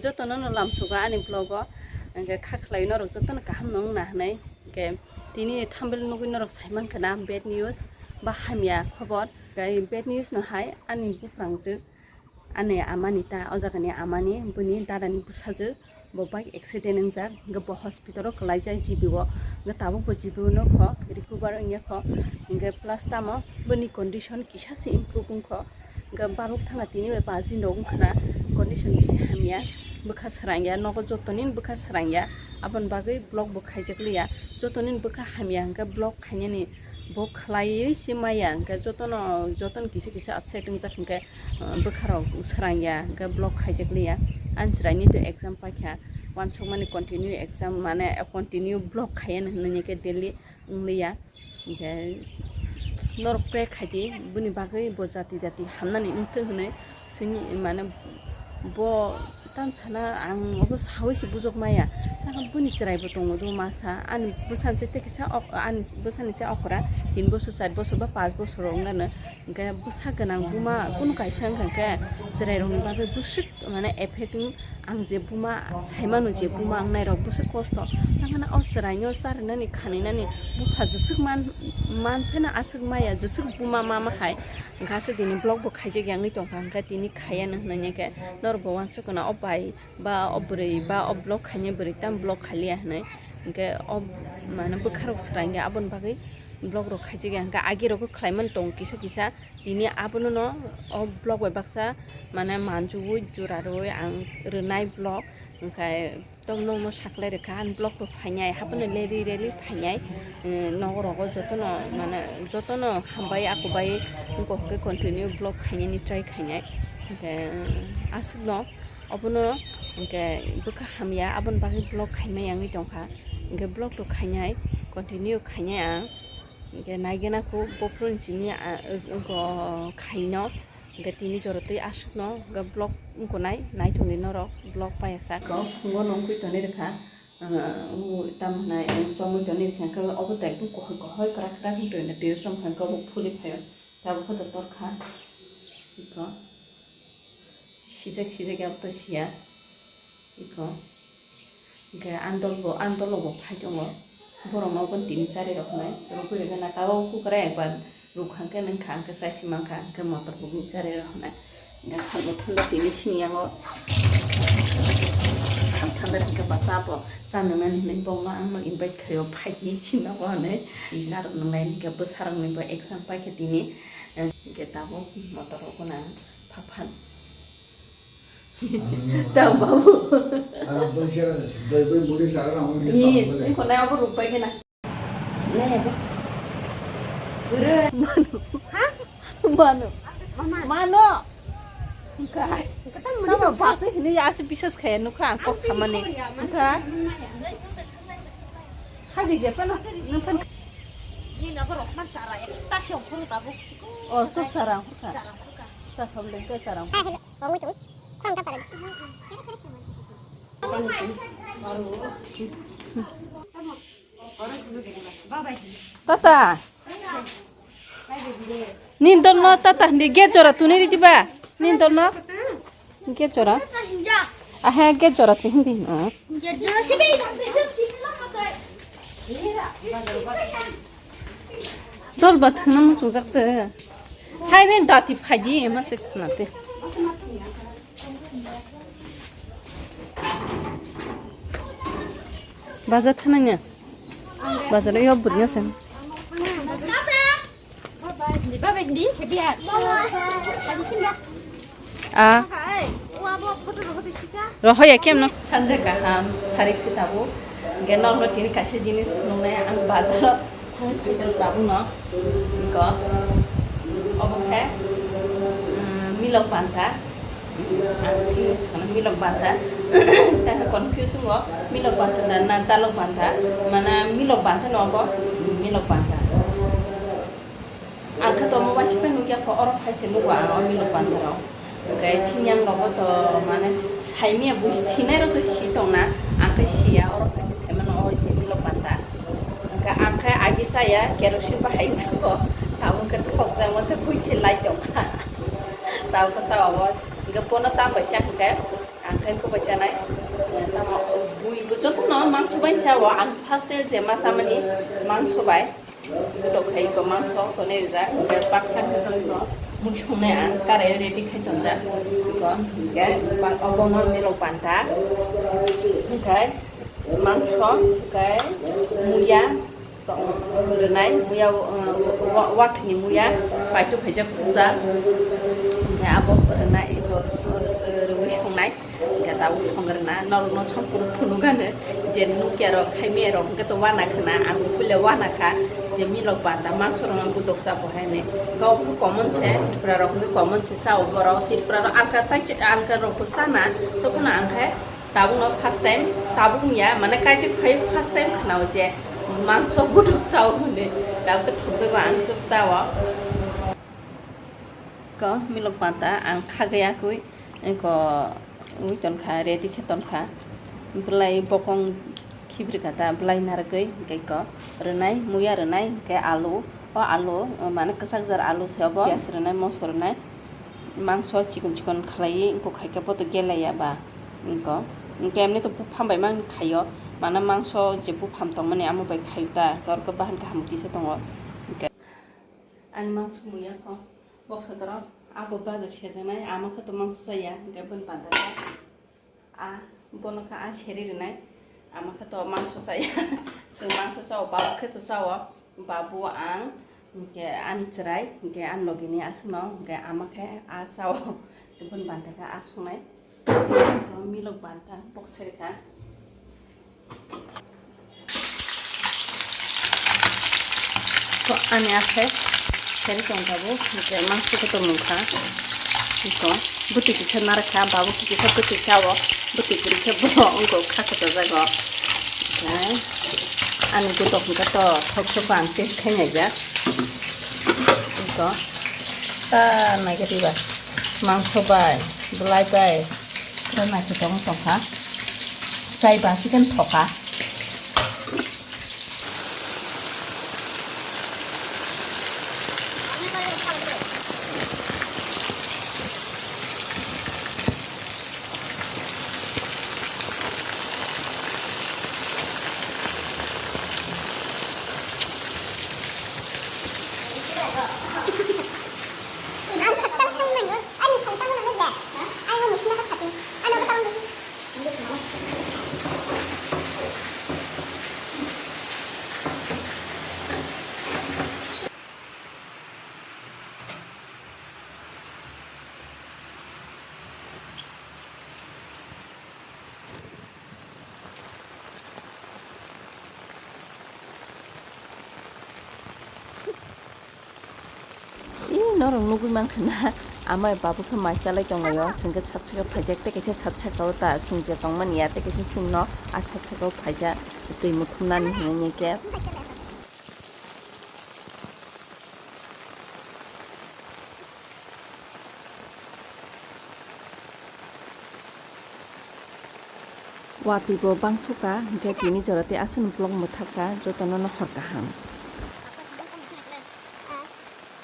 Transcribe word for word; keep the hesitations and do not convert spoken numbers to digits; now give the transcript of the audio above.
Jotono no lamsugo ani vlog o, hwnkhe kha khlai norok jotono kaham no wngna hinwi. Hwnkhe tini thumbnail nugwi norok sai mankha na bad news ba hamya khobor. Hwnkhe bad news no hai ani buphrangjwk, ani amani ta, o jagani amani, bini dadani bwsajwk, bo bike accident wngjak, hwnkhe bo hospital o kwlaijak G B o, hwnkhe tabuk bo G B o nokho recover wngya kho, hwnkhe plus tamo bini condition kisa se improve wngkho. Hwnkhe babuk thangna tini bai pass din rok wngkha na, condition kisa hamya, bwkha srangya, nogo jotonin bwkha srangya, aboni bagwi vlog bo khaijak liya, jotonin bwkha hamya hwnkhe vlog khainani bo khlaiwi se maya, hwnkhe jotono, jotono kisa kisa upset wngjak hwnkhe, uh, bwkharok srangya, hwnkhe vlog khaijak liya. Ani chwraini to exam paikha, uansukmani continue exam, mane continue vlog khaiya hinwi khe daily wngliya. Hwnkhe norok pray khaidi, bini bagwi bo jati jati hamnani wngthung hinwi, sini mane bo tamo sana ang obo sawi se bujok maya. Tamo bini chwrai bo tongo do masa, ani bwsani se tei kisa ok, ani bwsani se okra tin bosor, char bosor ba panch bosor wngnano, hwnkhe bwsa gwnang buma kunu kaisa wngkha khe chwrai rokni bagwi bwswk mane effect wng. Ang je buma saimano, je buma wngnai rok bwswk kosto, tamo o chwraino charinani khaninani bupha jwswk man, man pheno aswk maya, jwswk buma mama hai. Hwnkhe aswk tini vlog bo khaijak ya wngwi tongkha, hwnkhe tini khaiya no hinwi khe norok bo uansukgwna o bai ba o bwrwi ba o vlog khainai bwrwi tamo vlog khailiya hinwi. Hwnkhe o mane bwkharok srangya, aboni bagwi vlog rok khaijak ya, hwnkhe agi rogo khlaimani tongo kisa kisa. Tini abono no o vlog bai baksa mane manjui jora rwui ang rwnai vlog, hwnkhe tamo nokno saklai rwkha ani vlog rok phainai haphano rally rally phainai, eh, nogo rogo jotono mane jotono hambai akwbai wngkha hwnkhe continue vlog khainani try khainai, hwnkhe, eh, aswkno obono hwnkhe bwkha hamya aboni bagwi vlog khaimai wngwi tongkha, hwnkhe vlog rok khainai continue khainai ang. Hwnkhe naigena kho bophuru ni simi, ah, wngkha khaino. Hwnkhe tini jora twi aswkno hwnkhe vlog wngkha nai, naithokni norok vlog paiya sak. Kok phungo nongkhwi tonwi rwkha, ah, tamo hwnai chomwi tonwi rwkha, hwnkhe obo to ekdom kohoi kohoi kwrak kwrak wng tongwi twi chwng kha hwnkhe obo phuli phaio. Tabuk khe to torkha. Iko. Sijak sijak ya to siya. Iko. Hwnkhe andol bo, andol bo phai tongo. Borok no bo tini chari rok hinwi rwgwi rwgwi na tabuk kukra ekbar rwkha hwnkhe nwng kha hwnkhe chai si mankha hwnkhe motor bo chari rok hinwi. Hwnkhe sal bo thanda tini sini yango. Sal thanda hwnkhe ba cha bo cha nwngnani hinwi bo ma ang no invite khaio phai di sini nogo hinwi. Cha rok nwnglai hwnkhe bwsa rok ni bo exam paikha tini. Hwnkhe tabuk motor rok bo na. Phaphan. Tang babu. Aro doi sera se, doi bai muri sara na hon Ni, ni ko na abo rupai ke na. Mano. Ha? Mano. Mano. Kai. Tama basi ni ya se bisas kaya nukha ang kok samani. Nukha. Hagi je pano. Nukha. Ni na borok man chara ya. Ta se ongkhoro tabuk chiko. Oh, tok chara ongkhorkha. Chara ongkhorkha. Sa kham dengke chara ongkhorkha. Tata. Nini dolno tata hindi gate jora tuni riti ba? Nini dolno gate jora? Ahe gate jora si hindi. Oh. Dol ba thangna muchungjak de. Hai ni dati phaidi ma se khna te. Bazar thananya. Bazar yo burnya sen. Ah. Rohoya kemno? Sanja kaham, sarik se tabuk. Hwnkhe norokno tini kaisa jinis phunuknai ang bazaro thangwi phaikha tabukno. Iko. Obo khe, um, milok banta. Ang thik sakno milok banta. Tei confuse wngo. Milok banta da na dalok banta? Mana milok banta no obo? Milok banta. Ang khe tomo waisa phai nukya kho, oro phaisa nugo ang o milok banta rok. Hwnkhe sini ang nogo to mane saimaya bui sinai rok to si tongna, ang khe siya, oro phaisa saimano o je milok banta. Hwnkhe ang khe agi chaya, kerosene bahai wngkha kho, tabuk khe thokjakma se bui se lai tongkha. Tabuk khe cha obo, hwnkhe bono ta paisa hwnkhe. Ang khai kobai chanai, tamo bui bo joto no mangso bai chao. Ang first time je ma chamani mangso bai, gotok khai ko mangso tonwi rijak, hingke baksa khe tongwi ko mui songnai ang karai ready khai tongjak. Ko hingke bak obo ma milok panta, hingke mangso, hingke muya, tong rwnai, muya, uh, wa-, wathwini muya, paito phaijak puja, hingke abo rwnai, eko, uh, rwui songnai, hingke tabuk song rwna, norokno songphuru phunukgano, je nukyarok, saimiyarok, hingke to wana khna, ang buphile wana kha, je milok panta, mangsorok ang gotok cha bo hainwi, kok common se, Tripura rok hwnwi common se chao borok, Tripura rok alka tai, alka rok bo chana, tobono ang khe, Tabukno first time, tabuk wngya, mane kaisa khai first time khnao je mangso buduk sao hwnwi. Tabuk thokjago ang chwk sao. Ko milok panta ang khagwi akui, ko ui tonkha, ready khe tonkha. Belai bokong khibrikha ta, belai narwgwi, hingke ko rwnai, muya rwnai, hingke alu, o alu, mane kwchak jar alu se obo, piyaj rwnai, moso rwnai. Mangso chikon chikon khlaiwi wngkha khaikhe boto gelaya ba wngkha. Wngkhe emni to buphang bai mang khaio, mane mangso je buphang tongmani amo bai khaio ta, hwnkhe oro khe bahan kaham kisa tongo. Hwnkhe ani mangso muya kho bwswk dorok abo bazar sejaknai, ama khe to mangso chaya, hwnkhe bini panta khe. A, bono khe a seri rwnai. Ama khe to mangso chaya. Chwng mangso chao, babu khe to chao. Babu, ang, hwnkhe ani chwrai, hwnkhe ani logini aswkno, hwnkhe ama khe a chao. Bini banta khe a songnai. To milok banta, bok seri kha. To ani akhe seri tong tabuk, hwnkhe mangso khe tongmung kha. Iko bwtwi kisa narwkha, babu kisa bwtwi chao, bwtwi kwrwi khe bo wngkha khachajak jago. Ani gotok hwnkhe to thok soko ang test khai naijak. Iko ta naikhe diba mangso bai, bwlai bai, naikhe tong tongkha. Chai ba chicken thoka. Ih, norok nugui mankha na, amai babu khe mai chalai tonglaio, chwng khe sat saka phaijak, tei kaisa sat saka o ta chwng je tongmani ya, tei kaisa chwngno a sat saka o phaijak, twi muthumnani hinwi khe. Watwi bo bangso ka, hwnkhe tini jora tei aswkni vlog mwthak ka, jotono no hor kaham.